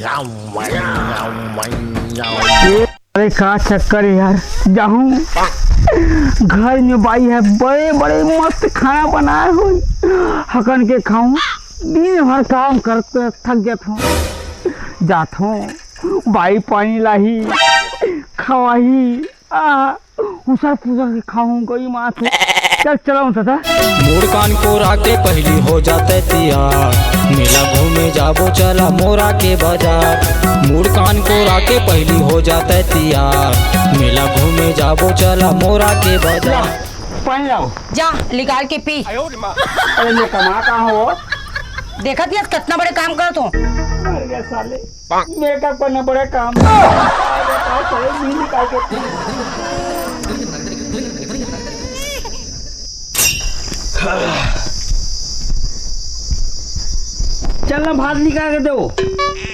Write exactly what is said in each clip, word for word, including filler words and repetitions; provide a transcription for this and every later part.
ए, अरे का चक्कर हे यार, जाहूं घर में बाई हे, बड़े बड़े मस्त खाना बनाए होही, हकन के खाहूं। दिन भर काम करत थक जाथंव, जाथंव, बाई पानी लाही, खवाही, आ, उसर पुसर के खाहूं गई मात हे। चल, चलो दादा। मुड़ कान कोरा के पहिली हो जाते तियार, मेला घूमे जाबो चला मोरा के बाजार। मुड़ कान कोरा के पहिली हो जाते तियार, मेला घूमे जाबो चला मोरा के बाजार। पानी लाओ। जा, निकाल के पी। अरे, मैं कमा कहाँ हो? देखत हस, कितना बड़े काम करत हों। अरे साले, मेकअप करना बड़े काम। बताओ, साले, भी निकाल के पी। चल ना, भात निकाल के दो।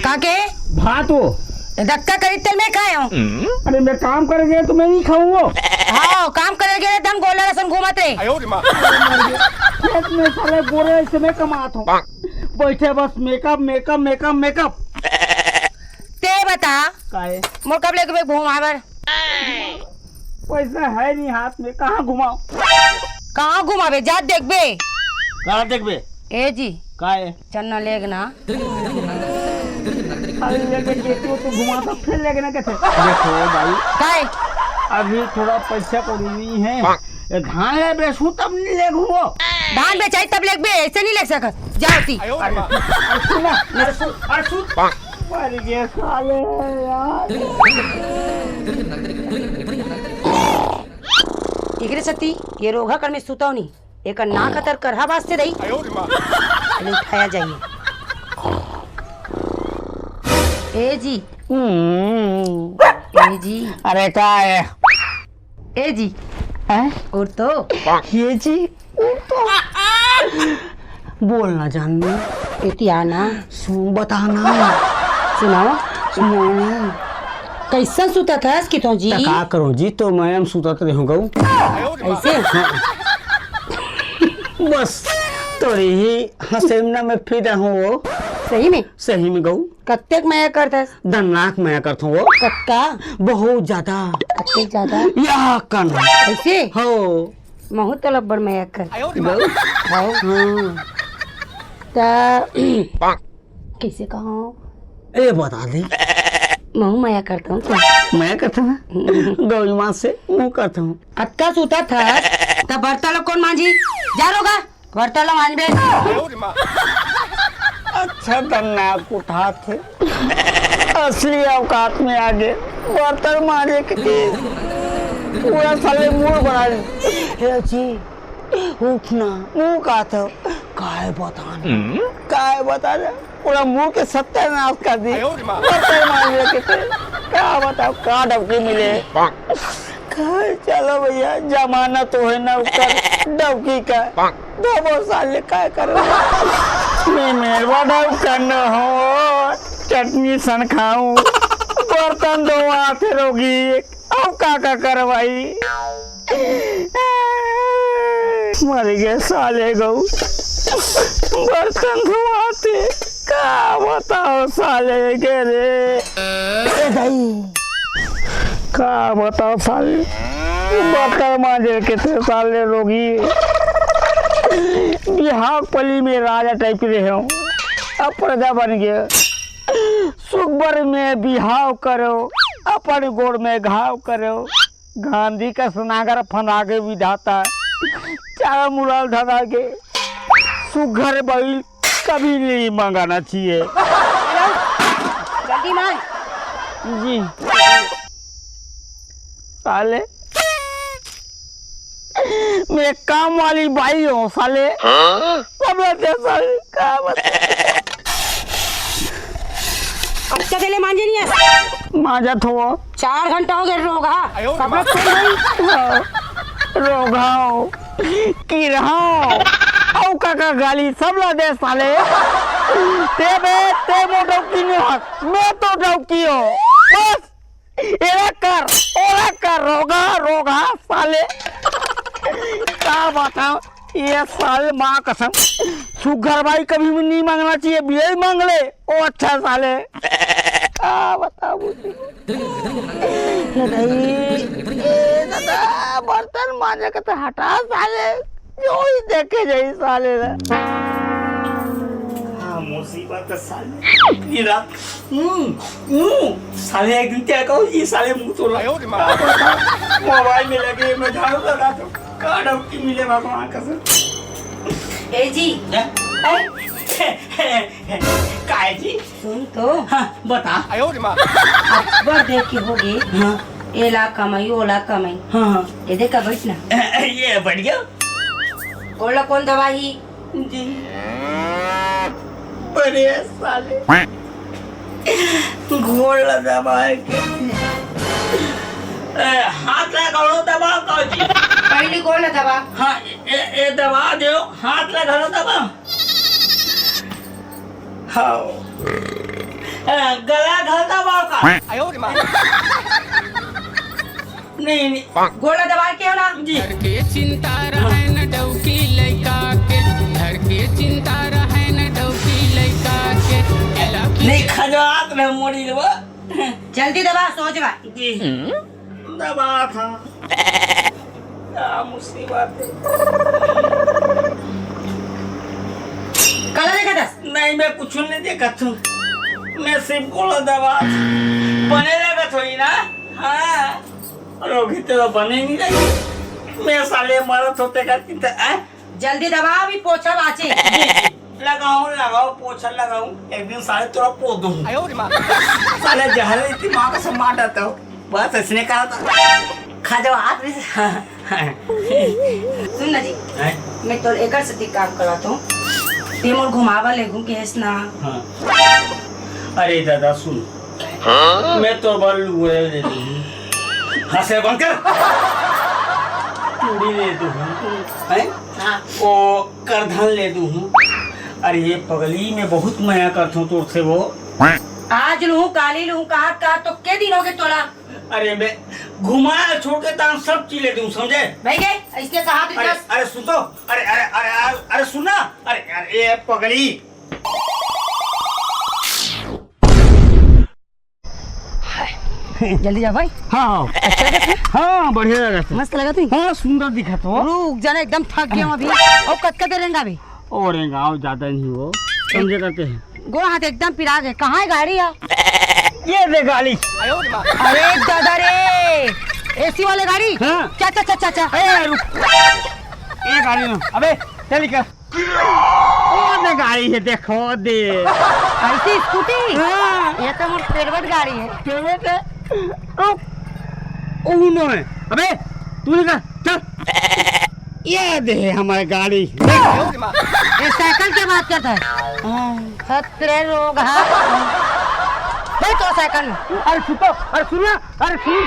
का के? भात हो। धक्का करी तेल में खाए हो। अरे, मैं काम करे गए तो मैं नहीं खाऊंगा। हाँ, काम करे गए धन गोला रसन घूमत रहे। खेत में साले गोरे से मैं कमात हूँ। बैठे बस मेकअप, मेकअप, मेकअप, मेकअप। ते बता, काहे? मोर कब लेके घुमाए बर? पैसा है नहीं हाथ में, कहाँ घुमाओ? कहाँ घुमाबे? जा देखबे। कहाँ देखबे? ए जी। काहे? चन्ना लेग ना। अरे लेके देती हो तो घुमा तो फिर लेके ना कहते। देखो भाई। काहे? अभी थोड़ा पैसा कौड़ी नहीं है। ये धान ले बेचूं तब नहीं लेगो। धान बेचाई तब लेगबे, ऐसे नहीं लेग सकत। जाओ ती। अरे, अरे सुन ना, अरे सुन, अरे सुन। मर गए साले यार। एकरे सेती ये रोगहा कर में सुतव नहीं। एकर नाक हतर करहा बाजथे दई। अरे उठाया जाइए। ए जी। हम्म। ए जी। अरे का है? ए जी। हैं? उठ तो। ये जी, उठ तो। बोलना जाननी। एती आना। सुन बताना। सुनाओ। सुनाओ। कैसन सुतत हस कि तो जी? त का करूं जी, तो मैं हम सुतत रहूं गऊ। ऐसे? बस, तोरी ही हंसेमना में फिदा हूं वो। सही में? सही में गऊ। कत्तेक मया करथस? दन्नाक मया करथूं वो। कत्का? बहुत ज्यादा। कत्तेक ज्यादा? या कन। ऐसे? हो। महू तो लब्बड़ मया कर। गऊ? हो। हाँ। त कैसे कहूं? ए, बता दे। महू मया करथंव। मया करथंव? गऊ मां से मुंह करथंव। अतका सुतत हस, त बर्तन ल कोन मांजी? जा रोगहा, बर्तन ल मांजबे। अच्छा, दन्नाक उठाथे। असली औकात में आगे। बर्तन मांजे के पूरा साले मूड बना ले। हे जी, उठ ना, मुंह का तो काय बताना? हम्म? काय बताना? पूरा मूड के सत्यानाश कर दी। आयो रे माँ। बर्तन मांजे के ते। का बताओ, का डौकी मिले? का चलो भैया, जमाना तो है ना ओकर डौकी का। दबो साले, काय करो? मैं मेरवा डौकन हो, चटनी सन खाऊं, बर्तन धोवाथे रोगी। अब का का करवाई? मर गए साले गऊ। बर्तन धोवाथे। का बताओ साले के रे। ए दाई। का बताओ साले। बर्तन मांजे के ते साले रोगी। बिहाव पली में राजा टाइप रहे हूँ। अब प्रजा बन गए। सुखबर में बिहाव करो, अपन गोड़ में घाव करो। गांधी का सुनागर फंदा के विधाता, चारा मुलाल धरा के सुघर बैल कभी नहीं मंगाना चाहिए। हेलो, जल्दी मान। जी। साले, मैं काम वाली बाई हूँ साले। हाँ? सब लोग साले, क्या बता? अच्छा, तेले मांजे नहीं है? मांजत हो। चार घंटा हो गया, रोगहा। कपड़ा खोल गई। हाँ, रोगहा हो। किरहा हो। औ काका गाली सब ला दे साले। ते बे, ते मो डौकी नहीं हस। मैं तो डौकी हो। बस। एला कर, ओला कर, रोगहा, रोगहा, साले। का बताओ? ये साले माँ कसम, सुग्घर बाई कभी भी नहीं मांगना चाहिए, बिया ही मांग ले। ओ अच्छा साले, का बताबो। ए दादा, बर्तन मांजे के तो हटा साले, जो ही देखे जाई साले ला। हाँ, मुसीबत है साले। ये रात, हम्म, हम्म, साले एक दिन क्या कहूँ, ये साले मुंह तोड़। मोबाइल में लगे, मैं झाड़ू लगा दूँ। का डबकी मिले भगवान कसम। ए जी। हैं? ए? काय जी? सुन तो। हाँ, बता। अकबर देख के होगे। हाँ। एला कमाई, ओला कमाई। हाँ, हाँ। ये देखा, बैठ ना। ये बैठ गया। गोड़ ला कौन दबाही? जी। बड़े साले। गोड़ ला दबाए के। ए, हाथ ला घलो दबा, कहो जी। पहली गोड़ ला दबा। हाँ, ए, ए दबा दो, हाथ ला घलो दबा। हाँ। ए, गला घलो दबा का। नहीं, नहीं। गोड़ ला दबा के हो ना? जी। घर के चिंता रहै न डौकी लइका के, घर के चिंता रहै न डौकी लइका के। एला की नहीं, खजवात में मोड़ी लेबो। जल्दी दबा, सो जबा। जी। दबा था। क्या मुसीबत है। काला देखा था? नहीं, मैं कुछ नहीं देखा थू। मैं सिर्फ गोड़ ला दबा। बने लगत होई ना? हाँ। रोगी तो बने नहीं रही। मैं साले मरत होते का चिंता, हैं? जल्दी दबा, अभी पोछा बाचे। लगाऊं, लगाऊं, पोछा लगाऊं। एक दिन साले तोरा पोत दूं। साले जहर इतनी माँ का सम्मान रहता हो। बस इसने कहा था। खजवात भी। सुन ना जी, हैं? मैं तोर एकर से काम करवाता हूँ। ते मोर घुमावा ले घूम के हेस ना। हाँ। अरे दादा सुन, मैं तो बल लुए ले दूँ। हंसे बंद कर। चूड़ी ले दूँ। हैं? हाँ। ओ करधन ले दूँ। अरे ये पगली, मैं बहुत मया करथों तोर से वो। आज लूँ, काली लूँ, कहा कहा तो के दिन हो गए तोला? अरे बे, घुमा छोड़ के तान सब चीज ले दूँ, समझे? भाई गए, ऐसे कहा तू अरे, जस। अरे सुन तो, अरे, अरे, अरे, अरे, अरे सुन ना, अरे, अरे, ये पगली। जल्दी जा भाई। हाँ, हाँ। अच्छा लगा तुझे? हाँ, बढ़िया लगा था। मस्त लगा तू? हाँ, सुंदर दिखा तो। रुक जाना, एकदम थक गया हूँ अभी। और कतका देर रेंगा अभी? और रेंगा, और ज्यादा नहीं हो। समझे करते हैं। गोड़ हाथ एकदम पिरा गए। कहाँ है गाड़ी यार? ये दे गाड़ी। अरे दादा रे, एसी वाले गाड़ी? हाँ। क्या, क्या, क्या, क्या, क्या? ए, रुक। ये गाड़ी ना। अबे, चल निकल। ओ दे गाड़ी है, देखो दे। ऐसी स्कूटी? हाँ। ये तो मोर फेवरेट गाड़ी है। फेवरेट है? रुक। ओ नो है। अबे, तू निकल, चल। ये दे हमारी गाड़ी। ये साइकिल की बात करता है? हाँ। हतरे रोग, हाँ। बैठ तो साइकिल में। अरे सुन तो, अरे सुन ना, अरे सुन।